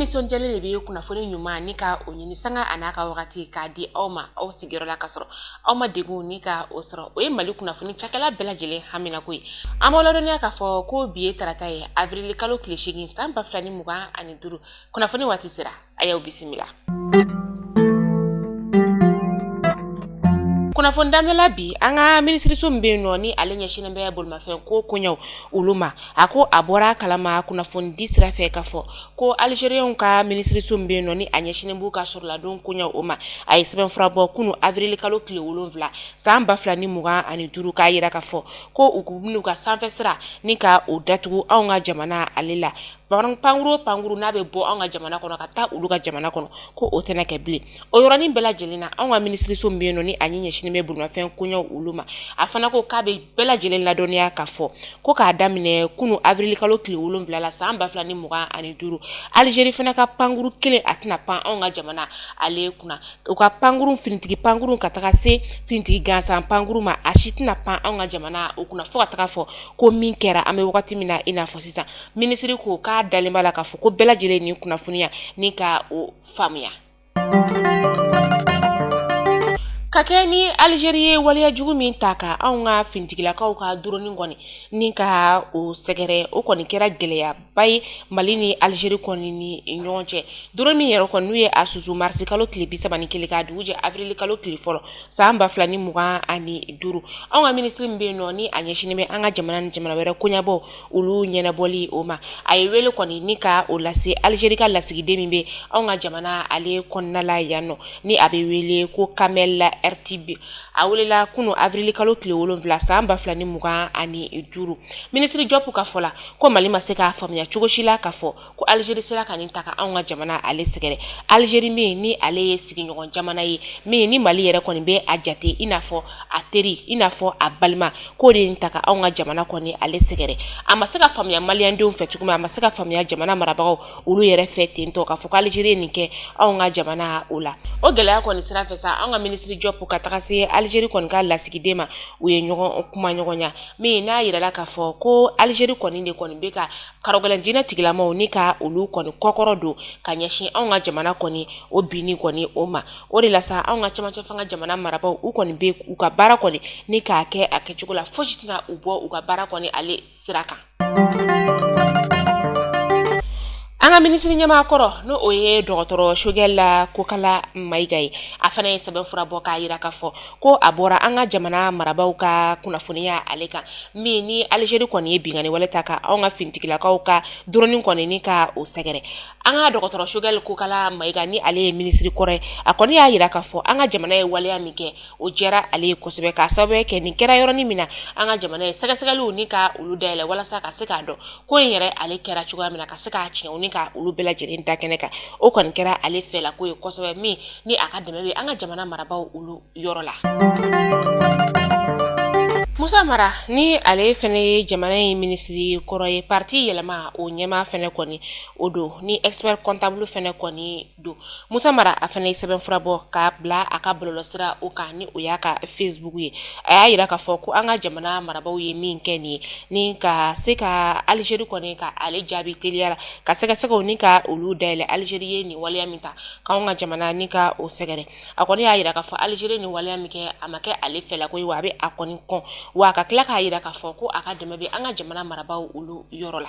Nisɔndiyalen de bɛ kunnafoni ɲuman ni ka o ɲini sanga a n'a ka wagati k'a di aw ma aw sigiyɔrɔ la ka sɔrɔ aw ma degun ni ka o sɔrɔ. O ye Mali kunnafoni cakɛla bɛɛ lajɛlen haminako ye. An b'aw ladɔnniya k'a fɔ ko bi ye tarata ye, avril kalo tile 8 san 2025. Kunnafoni waati sera, a y'aw bisimila. Kunnafoni daminɛ la bi, an ka minisiriso min bɛ yen nɔ ni ale ɲɛsinnen bɛ bolimafɛn ko koɲɛw olu ma, a ko a bɔra a kalama kunnafoni di sira fɛ k'a fɔ ko Algériens ka minisiriso min bɛ yen nɔ ni a ɲɛsinnen b'u ka sɔrɔladon koɲɛw o ma, a ye sɛbɛnfura bɔ kunun avril kalo tile 7 san 2025 k'a jira k'a fɔ ko u bɛn'u ka sanfɛ sira ni ka o datugu anw ka jamana ale la. Pankuru o pankuru n'a bɛ bɔ anw ka jamana kɔnɔ ka taa olu ka jamana kɔnɔ, ko o tɛna kɛ bilen. O yɔrɔnin bɛɛ lajɛlen na, anw ka minisiriso min bɛ yen nɔ ni a ɲɛsinnen bɛ bolimafɛn koɲɛw olu ma, a fana ko k'a bɛ bɛɛ lajɛlen ladɔnniya k'a fɔ ko k'a daminɛ kunun avril kalo tile 7 la san 2025, Algérie fana ka pankuru kelen a tɛna pan anw ka jamana ale kunna. U ka pankuru, finitigi pankuru ka taga se finitigi gansan pankuru ma, a si tɛna pan anw ka jamana o kunna fo ka taga fɔ ko min kɛra an bɛ wagati min na i n'a fɔ sisan. Minisiri ko k'a dalen b'a la k'a fɔ ko bɛɛ lajɛlen nin kunnafoniya ni ka o faamuya. Ka kɛ ni Algérie ye waleya jugu min ta ka anw ka finitigilakaw ka drone kɔni ni ka o sɛgɛrɛ, o kɔni kɛra gɛlɛyaba ye Mali ni Algérie kɔni ni ɲɔgɔn cɛ. Drone min yɛrɛ kɔni n'u ye a susu marisi kalo tile 31 k'a dugu jɛ avril kalo tile fɔlɔ san 2025, anw ka minisiri min bɛ yen nɔ ni a ɲɛsinnen bɛ an ka jamana ni jamana wɛrɛ koɲɛbɔ olu ɲɛnabɔli o ma, a ye wele kɔni ni ka o lase Algérie ka lasigiden min bɛ anw ka jamana ale kɔnɔna la yan nɔ ni a bɛ wele ko Kamel Ertib. A welela kunun avril kalo tile 7 san 2025. Minisiri Jɔpu ka fɔ la ko Mali ma se k'a faamuya cogo si la k'a fɔ ko Algérie sera ka nin ta ka anw ka jamana ale sɛgɛrɛ. Algérie min ni ale ye sigiɲɔgɔn jamana ye, min ni Mali yɛrɛ kɔni bɛ a jate i n'a fɔ a teri, i n'a fɔ a balima, k'o de ye nin ta ka anw ka jamana kɔni ale sɛgɛrɛ. A ma se ka faamuya maliyɛndenw fɛ cogo min, a ma se ka faamuya jamana marabagaw olu yɛrɛ fɛ ten tɔ k'a fɔ ko Algérie ye nin kɛ anw ka jamana o la. O gɛlɛya kɔni sira fɛ sa, anw ka minisiri Jɔpu ka taga se Algérie kɔni ka lasigiden ma, u ye ɲɔgɔn kuma ɲɔgɔnya min n'a yirala k'a fɔ ko Algérie kɔni de kɔni bɛ ka karɔgɛlɛn diinɛ tigilamaw ni ka olu kɔni kɔkɔrɔ don ka ɲɛsin anw ka jamana kɔni o binni kɔni o ma. O de la sa, anw ka cɛmancɛ fanga jamana marabaaw u kɔni bɛ u ka baara kɔni ni k'a kɛ a kɛcogo la, fosi tɛna u bɔ u ka baara kɔni ale sira kan. An ka minisiri ɲɛmaa kɔrɔ n'o o ye dɔgɔtɔrɔ Choguel Kokalla Maïga ye, a fana ye sɛbɛnfura bɔ k'a jira k'a fɔ ko a bɔra an ka jamana marabaaw ka kunnafoniya ale kan min ni Algérie kɔni ye binkanni wale ta ka anw ka finitigilakaw ka drone kɔni ni ka o sɛgɛrɛ. An ka dɔgɔtɔrɔ Choguel Kokalla Maïga ni ale ye minisiri kɔrɔ ye, a kɔni y'a jira k'a fɔ an ka jamana ye waleya min kɛ, o diyara ale ye kosɛbɛ, k'a sababu kɛ nin kɛra yɔrɔnin min na, an ka jamana ye sɛgɛsɛgɛliw ni ka olu dayɛlɛ walasa ka se k'a dɔn ko in yɛrɛ ale kɛra cogoya min na, ka se k'a tiɲɛ ni ka olu bɛɛ lajɛlen da kɛnɛ kan. O kɔni kɛra ale fɛla ko ye kosɛbɛ, min ni a ka dɛmɛ bɛ an ka jamana marabaaw olu yɔrɔ la. Musa Mara ni ale fana ye jamana in minisiri kɔrɔ ye, parti yɛlɛma o ɲɛmaa fana kɔni o don, ni expert comptable fana kɔni don. Musa Mara a fana ye sɛbɛnfura bɔ k'a bila a ka bɔlɔlɔsira o kan ni o y'a ka Facebook ye. A y'a jira k'a fɔ ko an ka jamana marabaaw ye min kɛ nin ye ni ka se ka Algérie kɔni ka ale jaabi teliya la, ka sɛgɛsɛgɛw ni ka olu dayɛlɛ Algérie ye nin waleya min ta k'anw ka jamana ni ka o sɛgɛrɛ. A kɔni y'a jira k'a fɔ Algérie nin waleya min kɛ, a ma kɛ ale fɛla ko ye, wa a bɛ a kɔni kɔn, wa a ka tila k'a jira k'a fɔ ko a ka dɛmɛ bɛ an ka jamana marabaaw olu yɔrɔ la.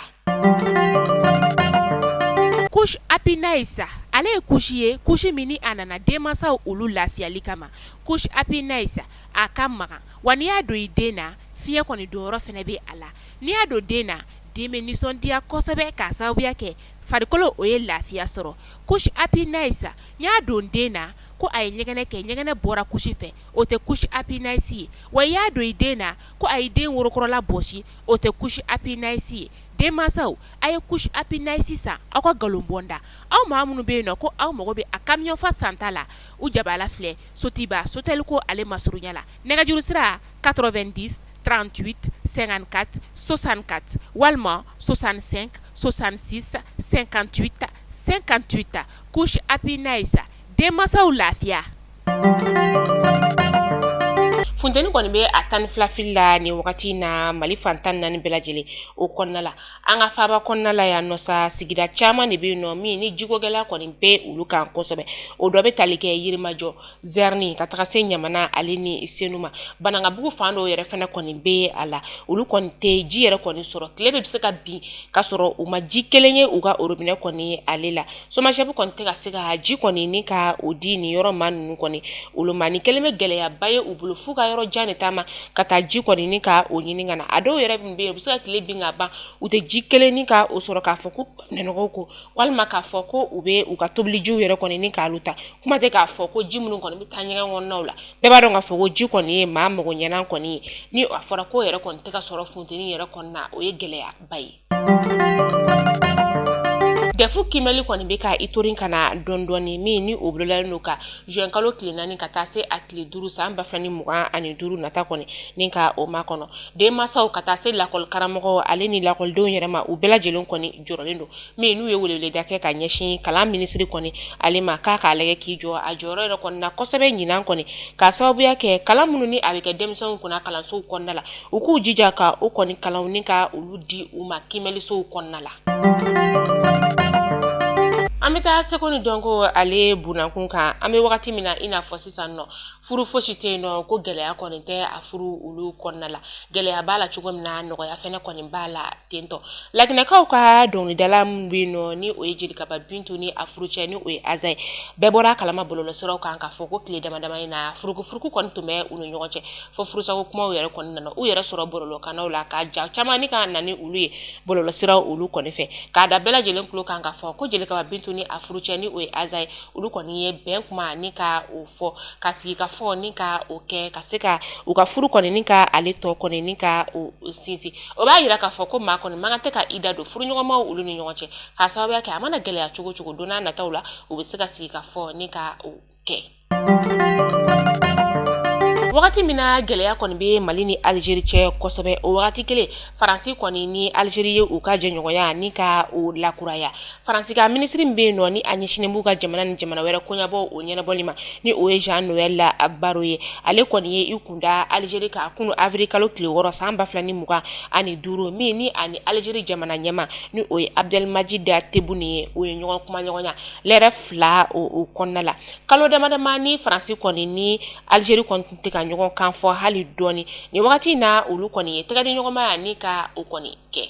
Couche Happy Nice, ale ye couche ye, couche min ni a nana denmansaw olu lafiyali kama. Couche Happy Nice a ka magan, wa n'i y'a don i den na, fiɲɛ kɔni donyɔrɔ fana bɛ a la. N'i y'a don den na, den bɛ nisɔndiya kosɛbɛ k'a sababuya kɛ farikolo o ye lafiya sɔrɔ. Couche Happy Nice, n y'a don den na ko a ye ɲɛgɛnɛ kɛ, ɲɛgɛnɛ bɔra couche fɛ, o tɛ couche Happy Nice ye. Wa i y'a don i den na ko a ye den worokɔrɔla bɔsi, o tɛ couche Happy Nice ye. Denmansaw, a ye couche Happy Nice san aw ka nkalon bɔ n da. Aw maa minnu bɛ yen nɔ ko aw mago bɛ a camion fa santa la, u jabala filɛ Sotiba Sotelco ale masurunya la. Nɛgɛjuru sira 90 38 54 64 walima 65 66 58 58. Couche Happy Nice, denmansaw lafiya. Funteni kɔni bɛ a 12 fili la nin wagati in na Mali fan 14 bɛɛ lajɛlen o kɔnɔna la. An ka faaba kɔnɔna la yan nɔ sa, sigida caman de bɛ yen nɔ min ni jiko gɛlɛya kɔni bɛ olu kan kosɛbɛ. O dɔ bɛ tali kɛ Yirimajɔ, Zɛrini ka taga se Ɲamana ale ni Senu ma. Banankabugu fan dɔw yɛrɛ fana kɔni bɛ a la, olu kɔni tɛ ji yɛrɛ kɔni sɔrɔ. Tile bɛ se ka bin ka sɔrɔ u ma ji kelen ye u ka robinet kɔni ale la. SOMAGEP kɔni tɛ ka se ka ji kɔni ni ka o di nin yɔrɔ maa ninnu kɔni olu ma. Nin kɛlen bɛ gɛlɛyaba ye u bolo f'u ka yɔrɔ jan de taama ka taa ji kɔni ni ka o ɲini ka na. A dɔw yɛrɛ bɛ yen, u bɛ se ka tile bin ka ban, u tɛ ji kelen ni ka o sɔrɔ k'a fɔ ko nɔgɔ ko walima k'a fɔ ko u bɛ u ka tobilijiw yɛrɛ kɔni ni k'olu ta. Kuma tɛ k'a fɔ ko ji minnu kɔni bɛ taa ɲɛgɛn kɔnɔnaw la. Bɛɛ b'a dɔn k'a fɔ ko ji kɔni ye maa mago ɲɛnan kɔni ye. Ni a fɔra ko yɛrɛ kɔni tɛ ka sɔrɔ funteni yɛrɛ kɔni na, o ye gɛlɛyaba ye. DEF kiimɛli kɔni bɛ ka i torin ka na dɔɔni dɔɔni, min ni o bololalen don ka juin kalo tile 4 ka taa se a tile 5 san 2025 nata kɔni ni ka o makɔnɔ. Denmansaw ka taa se lakɔli karamɔgɔw ale ni lakɔlidenw yɛrɛ ma, u bɛɛ lajɛlen kɔni jɔrɔlen don, min n'u ye weleweleda kɛ ka ɲɛsin kalan minisiri kɔni ale ma, k'a k'a lajɛ k'i jɔ a jɔyɔrɔ yɛrɛ kɔni na kosɛbɛ ɲinan kɔni, k'a sababuya kɛ kalan minnu ni a bɛ kɛ denmisɛnw kunna kalansow kɔnɔna la, u k'u jija ka o kɔni kalanw ni ka olu di u ma kiimɛlisow kɔnɔna la. An bɛ taa seko ni dɔnko ale bunakun kan. An bɛ wagati min na i n'a fɔ sisan nɔ, furu fosi tɛ yen nɔ ko gɛlɛya kɔni tɛ a furu olu kɔnɔna la. Gɛlɛya b'a la cogo min na, nɔgɔya fɛnɛ kɔni b'a la tentɔ. Laginɛkaw ka dɔnkilidala min bɛ yen nɔ ni o ye Jelikaba Bintu ni a furucɛ ni o ye Aza ye, bɛɛ bɔra a kalama bɔlɔlɔsiraw kan k'a fɔ ko tile dama dama in na furukufuruku kɔni tun bɛ u ni ɲɔgɔn cɛ, fo furusako kumaw yɛrɛ kɔni nana u yɛrɛ sɔrɔ bɔlɔlɔkannaw la ka ja caman ni ka na ni olu ye bɔlɔlɔsiraw olu kɔni fɛ, k'a da bɛɛ lajɛlen tulo kan k'a fɔ ko Jelikaba Bintu ni a furucɛ ni o ye Aza ye, olu kɔni ye bɛn kuma ni ka o fɔ, ka sigi ka fɔ ni ka o kɛ, ka se ka u ka furu kɔni ni ka ale tɔ kɔni ni ka o sinsin. O b'a yira k'a fɔ ko maa kɔni man kan tɛ ka i da don furuɲɔgɔnmaw olu ni ɲɔgɔn cɛ, k'a sababuya kɛ a mana gɛlɛya cogo cogo, don n'a nataw la u bɛ se ka sigi ka fɔ ni ka o kɛ. Wagati min na gɛlɛya kɔni bɛ Mali ni Algérie cɛ kosɛbɛ, o wagati kelen Faransi kɔni ni Algérie ye u ka jɛɲɔgɔnya ni ka o lakuraya. Faransi ka minisiri min bɛ yen nɔ ni a ɲɛsinnen b'u ka jamana ni jamana wɛrɛ koɲɛbɔ o ɲɛnabɔli ma, ni o ye Jean Noël Barrot ye, ale kɔni ye i kunda Algérie kan kunun avril kalo tile 6 san 2025, min ni ani Algérie jamana ɲɛmaa ni o ye Abdelmadjid Tebboune ye, o ye ɲɔgɔn kumaɲɔgɔnya lɛrɛ 2 o kɔnɔna la. Kalo dama dama ni Faransi kɔni ni Algérie kɔni tun tɛ ka ɲɔgɔn kan fɔ hali dɔɔni, nin wagati in na olu kɔni ye tɛgɛ di ɲɔgɔnma ni ka o kɔni kɛ.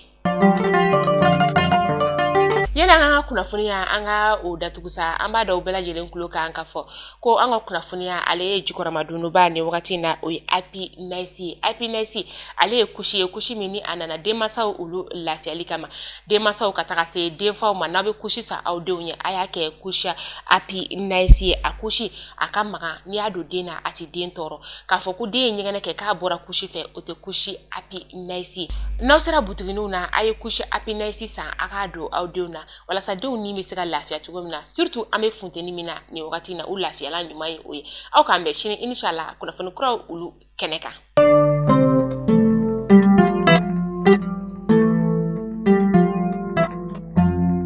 Yani an ka kunnafoniya an ka o datugu sa, an b'a da u bɛɛ lajɛlen tulo kan k'a fɔ ko an ka kunnafoniya ale ye jukɔrɔmadonba nin wagati in na, o ye Happy Nice ye. Happy Nice ale ye kusi ye, kusi min ni a nana denmansaw olu lafiyali kama. Denmansaw ka taga se denfaw ma, n'a bɛ kusi san aw denw ye, a y'a kɛ kusi Happy Nice ye. A kusi a ka magan, n'i y'a don den na a tɛ den tɔɔrɔ. K'a fɔ ko den ye ɲɛgɛnɛ kɛ k'a bɔra kusi fɛ, o tɛ kusi Happy Nice ye. N'aw sera butigininw na, a ye kusi Happy Nice san, a k'a don aw denw na walasa denw ni bɛ se ka lafiya cogo min na, surtout an bɛ funteni min na nin wagati in na, u lafiyala ɲuman ye o ye. Aw k'an bɛn sini inshallah kunnafoni kuraw olu kɛnɛ kan.